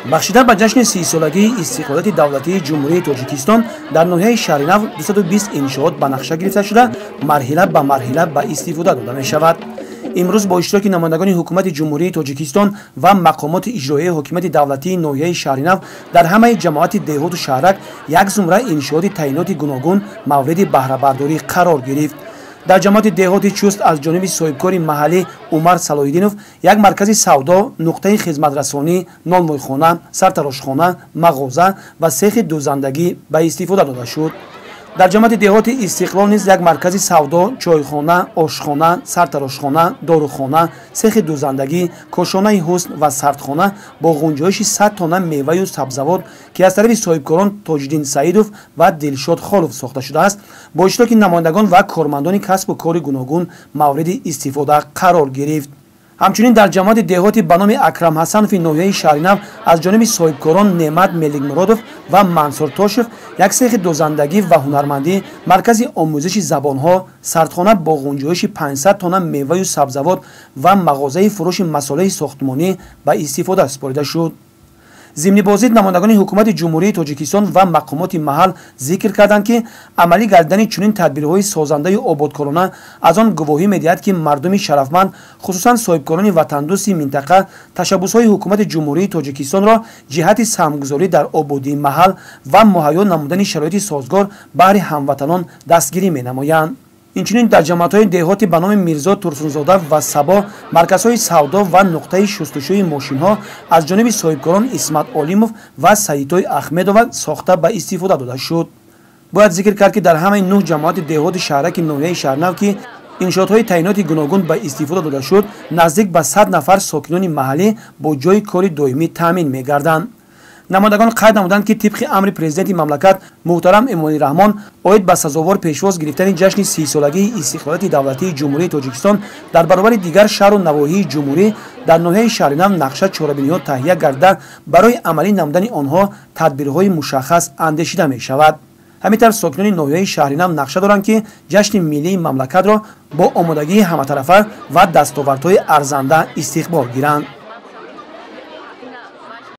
Бахшида ба ҷашни 30-солагии истиқлолияти давлатии Ҷумҳурии Тоҷикистон дар ноҳияи Шаҳринав 220 иншоот ба нақша гирифта шуда, марҳила ба марҳила ба истифода дода мешавад. Имрӯз бо иштироки намояндагони ҳукумати Ҷумҳурии Тоҷикистон ва мақомоти иҷроияи ҳокимияти давлатии ноҳияи Шаҳринав дар ҳамаи ҷамоати деҳоту шаҳрак як зумра иншооти таъиноти гуногун мавриди баҳрабардорӣ қарор гирифт. Дар ҷамоати деҳоти Чуст аз ҷониби соҳибкори маҳаллӣ Умар Салоҳиддинов як маркази савдо, нуқтаи хизматрасонӣ, нонвойхона, сартарошхона, мағоза ва сехи дӯзандагӣ ба истифода дода шуд. Дар ҷамоати деҳоти Истиқлол низ як маркази савдо, чойхона, ошхона, сартарошхона, дорухона, сехи дӯзандагӣ, кошонаи ҳусн ва сардхона бо ғунҷоиши 100 тонна меваю сабзавот, ки аз тарафи соҳибкорон Тоҷиддин Саидов ва Дилшод Холов сохта шудааст, бо иштироки намояндагон ва кормандони касбу кори гуногун мавриди истифода қарор гирифт. Ҳамчунин дар ҷамоати деҳоти ба номи Акрам Ҳасанови ноҳияи Шаҳринав аз ҷониби соҳибкорон Неъмат Меликмуродов ва Мансур Тошев як сехи дӯзандагӣ ва ҳунармандӣ, маркази омӯзиши забонҳо, сардхона бо ғунҷоиши 500 тонна меваю сабзавот ва мағозаи фурӯши масолеҳи сохтмонӣ ба истифода супорида шуд. Зимни боздид намояндагони ҳукумати Ҷумҳурии Тоҷикистон ва мақомоти маҳал зикр карданд, ки амалӣ гардидани чунин тадбирҳои созандаю ободкорона аз он гувоҳӣ медиҳад, ки мардуми шарафманд, хусусан соҳибкорони ватандӯсти минтақа, ташаббусҳои ҳукумати Ҷумҳурии Тоҷикистонро ҷиҳати саҳмгузорӣ дар ободии маҳал ва муҳайё намудани шароити созгор баҳри ҳамватанон дастгирӣ менамоянд. Инчунин дар ҷамоатҳои деҳоти ба номи Мирзо Турсунзода ва Сабо марказҳои савдо ва нуқтаи шустушӯи мошинҳо аз ҷониби соҳибкорон Исмат Олимов ва Саидтой Ахмедова сохта ба истифода дода шуд. Бояд зикр кард, ки дар ҳамаи 9 ҷамоати деҳоти шаҳраки ноҳияи Шаҳрнав, ки иншоотҳои таъиноти гуногун ба истифода дода шуд, наздик ба 100 нафар сокинони маҳаллӣ бо ҷойи кори доимӣ таъмин мегарданд. Намояндагон қайд намуданд, ки тибқи амри президенти мамлакат муҳтарам Эмомалӣ Раҳмон оид ба сазовор пешвоз гирифтани ҷашни 30-солагии истиқлолияти давлатии Ҷумҳурии Тоҷикистон дар баробари дигар шаҳру навоҳии ҷумҳурӣ дар ноҳияи Шаҳринав нақша чорабиниҳо таҳия гарда, барои амалӣ намудани онҳо тадбирҳои мушаххас андешида мешавад. Ҳамин тавр сокинони ноҳияи Шаҳринав нақша доранд, ки ҷашни миллии мамлакатро бо омодагии ҳаматарафа ва дастовардҳои арзанда истиқбол гиранд.